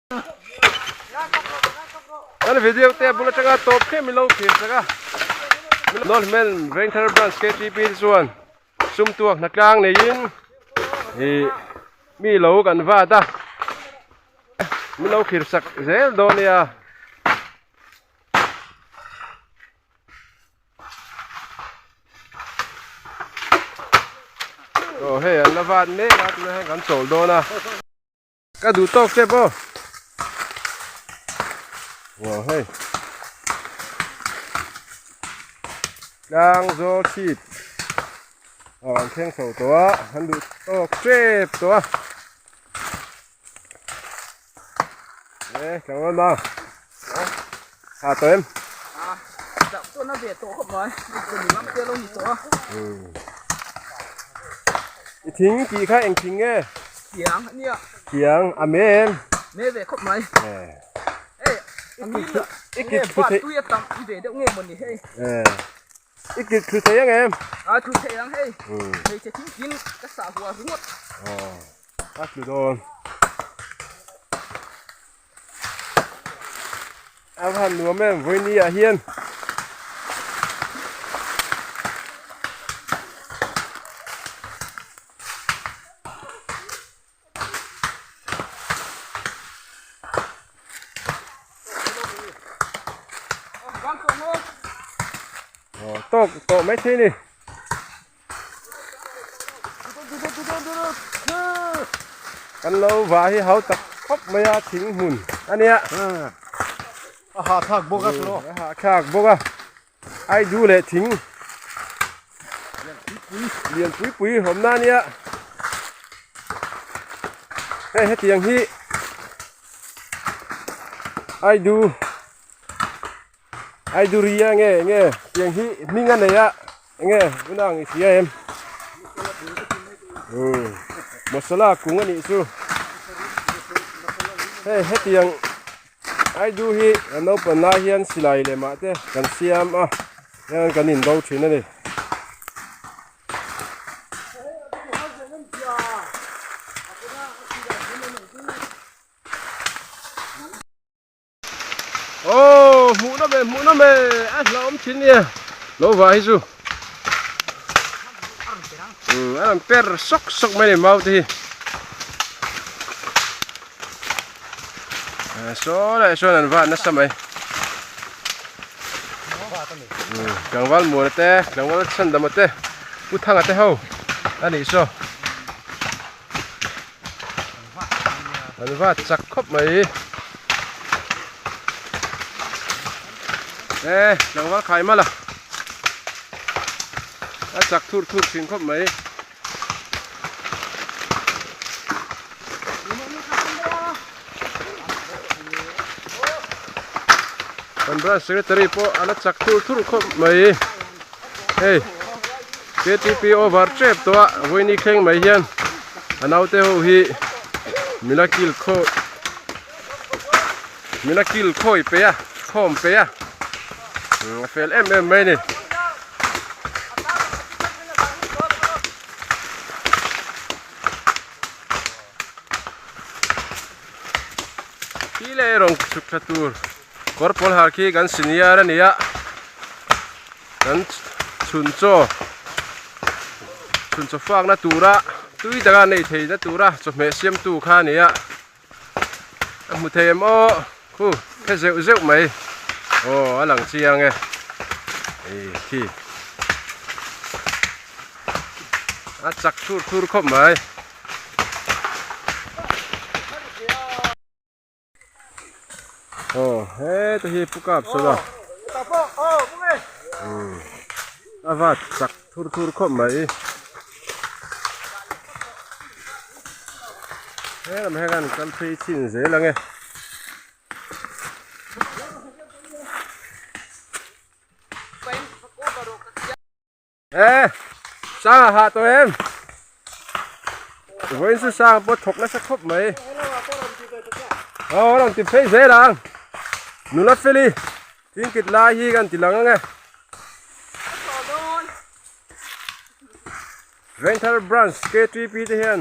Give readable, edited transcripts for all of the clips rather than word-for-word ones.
Kan video te bul atanga tawp khem ilo thlir chak a North Hmel Vengthar Branch KTP te chuan sum tuak hna tlang neiin ih mi lo kan vat a min lo thlir sak zel dawn nia. Aw hei an la vat mek a tunah hian kan chawl dawn a. Ka duh tawk tep aw. Wow hei. Tlang zawl chhip. Aw an thleng chho tawh a, an duh tawk tep tawh a. E tlangval ma. Ha tawh em? A, chauh chuan a ve tawh khawp mai. Kum lam te lo ni tawh a. I thing tih kha eng thing nge? Thiang a nia. Thiang a me em? Me ve khawp mai. Hei, a ngil a. I kit thlu thei. Tui a tam i ve deuh nge maw ni hei. I kit thlu thei ang em? A thlu thei ang hei. Hmeichhe thing kin ka sah huah ringawt. A thlu dawn. A va han nuam em vawiini ah hian tawk tawh mai thei a ni. Kan lo va hi hau tak khawp mai a thing hmun a nia. A hahthlak bawk a tawh. A hahthlak bawk a. Aidu leh thing lian pui pui awmna a nia. Hei hetiang hi Aidu Aiduria nge nge tiang hi hming a nei a enge hun ang i hria em umm masala kung a nih chu hei hetiang Aidu hi kan naupang lai hian silai leh mah te kan siam a hian kan in do thin a ni. Aw hmuh nawm e hmuh nawm e a hlauhawm thin nia lo va hi chu umm a rawn per sawk sawk mai a ni mau te hi saw lai sawn an vat nasa mai umm tlangval muana te tlangval chhandama te pu thanga te ho a nih saw. An vat chak khawp mai. E tlangval khai mal a. A chak thur thur thin khawp mai. Kan branch secretary pawh a la chak thur thur khawp mai. Hei KTP over tep tawh a vawiini thleng mai hian a naute ho hi mila kil khaw mila kil khawi pe a khawm pe a a fel em em mai a ni. Khi leh rawng chhuk thla tur kawr pawl har khi kan senior a ni a. Kan chhun chaw chhun chaw fakna tura tui taka nei theihna tura chawhmeh siamtu kha a ni a a hmu thei em aw khu khe zeuh zeuh mai aw a lang chiang e ih khi a chak thur thur khawp mai. Aw heta hi pu kap sawn a a vat chak thur thur khawp mai helam hian an kal phei chhin zel ang e. E sang a hah tawh em vawiin chu sang pawh thawk nasa khawp mai aw rawn ti phei zel ang nula feli thingkit lai hi kan ti lang ang e Venthar branch K_T_P te hian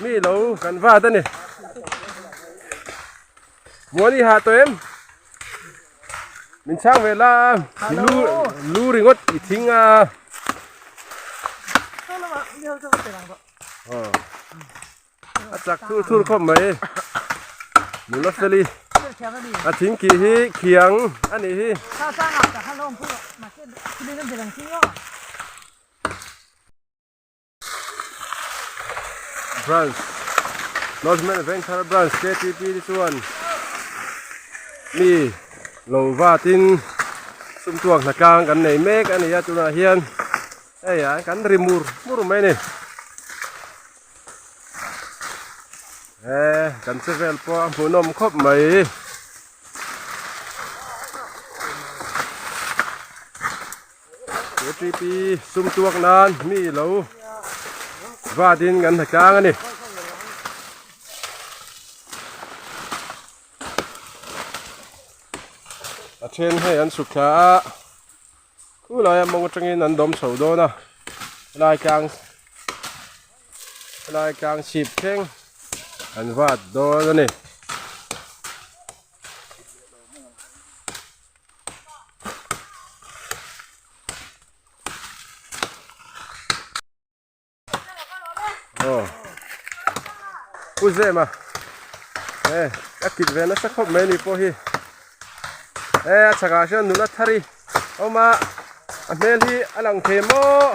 mi lo kan vat a ni. Muani ha tawh em? Min chhang ve la lu lu ringawt i thing a. A chak thur thur khawp mai. Nula feli a thing khi hi khiang a nih hi. Branch Northman Vengthar Branch KTP te chuan mi lo vatin sumtuak hna tlang kan nei mek a ni a tunah hian hei ah kan ri mur mur mai a ni he kan che vel pawh a hmuhnawm khawp mai. KTP sum tuak nan mi lo vatin kan hna tlang a ni. A then hei an suk thla a khulai a mawng atangin an dawm chho dawn a helai tlang helai tlang chhip thleng an vat dawn a ni. Aw Pu Zema e a kit ve nasa khawp mai ni pawh hi e a chhakah hian nula thar i awm a a hmel hi a lang thei maw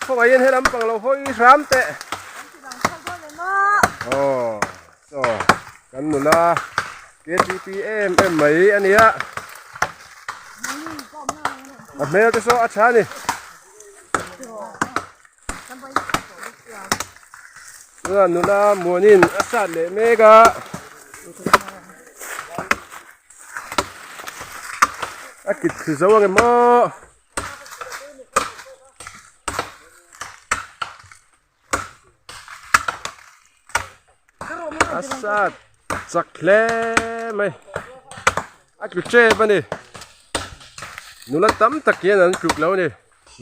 khawngaihin he lampang lo hawi hram teh aw. Chaw kan nula KTP em em mai a nia a hmel te saw a tha a ni tunah nula muanin a sat leh mek a a kit thlu zo ang em aw. A sat chak hle mai a tlu tep a ni nula tam tak hian an tluk lo a ni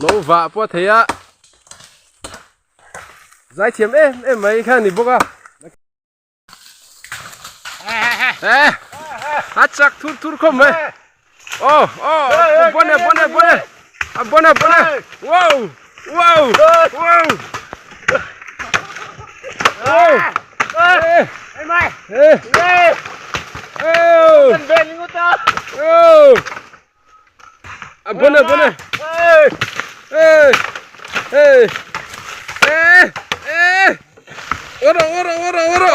lo vah pawh a thei a zaithiam em em mai kha a ni bawk a. Eh, a chak thur thur khawp mai. Oh, oh, bone bone bone. A bone bone. Wow, wow, wow. Wow. Eh. Eh. Oh. Oh. A bone bone. Eh. Eh. Eh. Eh. Ora ora ora ora.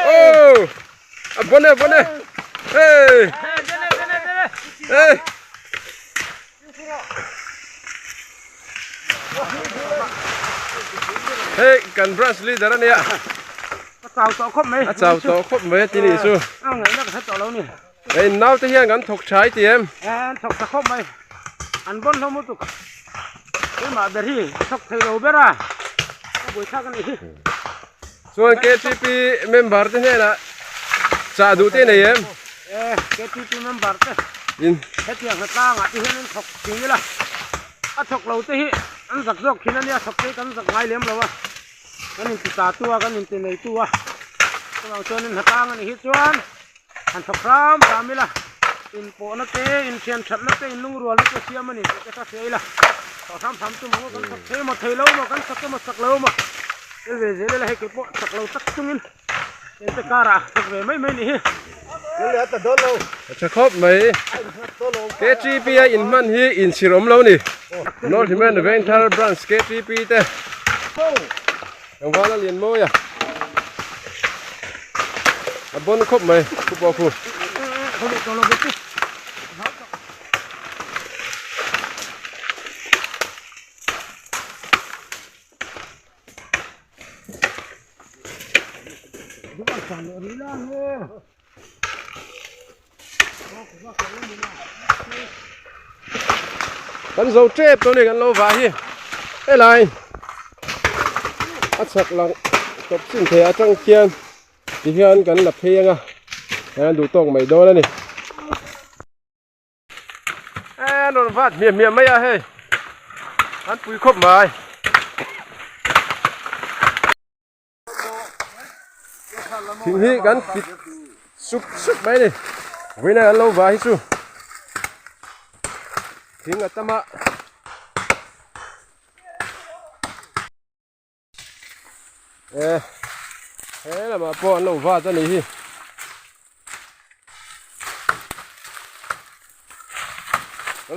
Oh. A bone bone. Eh. Eh. Hei kan branch leader a nia. A chau tawh khawp mai. A chau tawh khawp mai a ti nih chu. A ngaihna ka hre tawh lo ni. Hei naute hian kan thawk tha i ti em? An thawk tha khawp mai. An bawn hlawm lutuk. Keimah ber hi thawk thei lo ber a. Ka buaithlak a nih hi. Chuan KTP member te hnenah chah duh te nei em? E, KTP member te In. Hetiang hna tlangah te hian an thawk thin ila. A thawk lo te hi an zak zawk thin a nia, thawk te hi kan zak ngai lem lo a. Kan inti ta tu a, kan inti nei tu a. Chuvang chuan in hna tlang a nih hi chuan han thawk hram hram ila. Inpawhna te, inthian thatna te, inlungrualna te siam a ni tih te kha hria ila. Thawk hram hram chu maw kan thawk thei maw thei lo maw, kan chak emaw chak lo maw. Tel ve zel ila hei kei pawh chak lo tak chungin ente karah chak ve mai mai nih hi. A tha khawp mai. KTP a inhman hi inchhir awm lo ni. North Human Vengthar Branch KTP te Tlangval a lian mawi a. A bawn khawp mai khu pawh khu. Kan zo tep tawh a ni kan lo vah hi helai a chhak lang tawp chin thei atang khian tihian kan la phei anga kan duh tawk mai dawn a ni. An rawn vat hmiah hmiah mai a hei an pui khawp mai. Thing hi kan kit sup sup mai a ni. Vawiin a kan lo va hi chu thing a tam a. E he lamah pawh an lo vat a nih hi.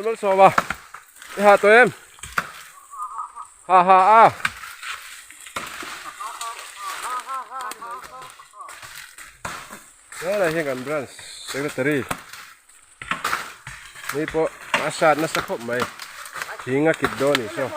Malsawma i ha tawh em? Ha ha a. Helai hian kan branch secretary ni pawh a sat nasa khawp mai thing a kit dawn a ni saw.